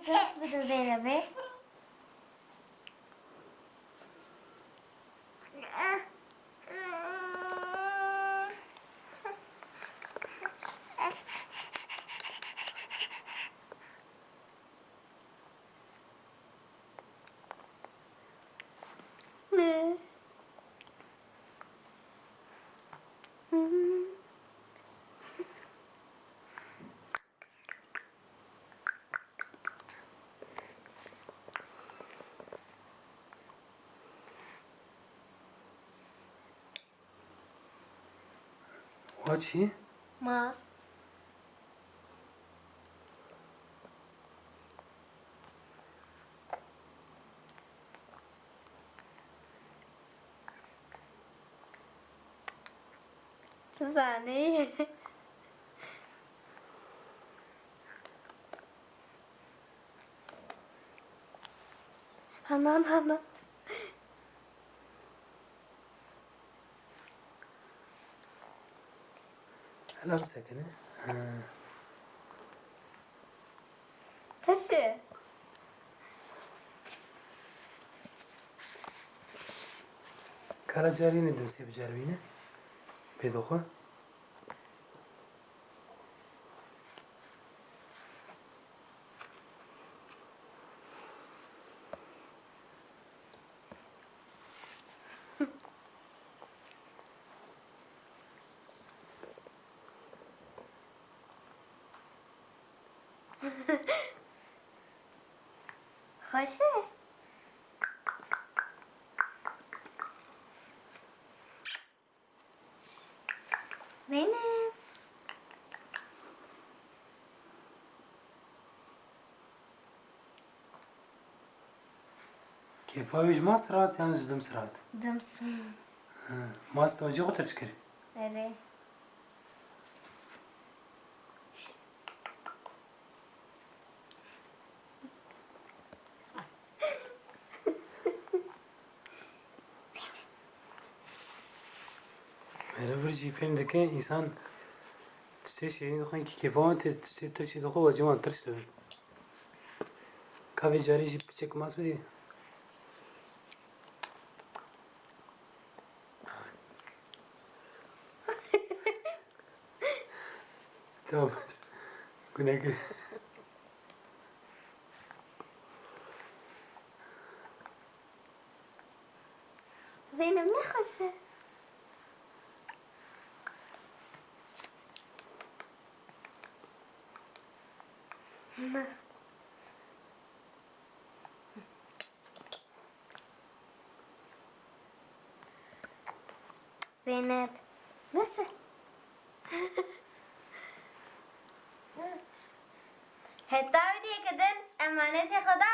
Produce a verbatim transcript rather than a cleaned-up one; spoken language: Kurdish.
Ders bidin Zeynebê. Wa çi? Mast. Tu zanî. Hanan, Hanan. Hela bisekine. Ha. Tirşe. Kara carînê dimsê biceribîne. Bê doxwe. Xweş e. Zeynep. Kêfa wî ji mast re hat yan ji dims re hat? Dims. Ha, mast wecî xwe tirş kir? Erê. Mere vir jî fêm dike, însan tiştê şêrîn dixwe, kî kêfa wan tê, tiştê tirşî dixwe, wecî wan tirş dibin. Ka vê carî jî piçek mas bidî. Tamam. Guneke. Zeynep ne xweş e. Ne. Zeynep. Nasıl? Heta vîdyoyeke din emanetê Xweda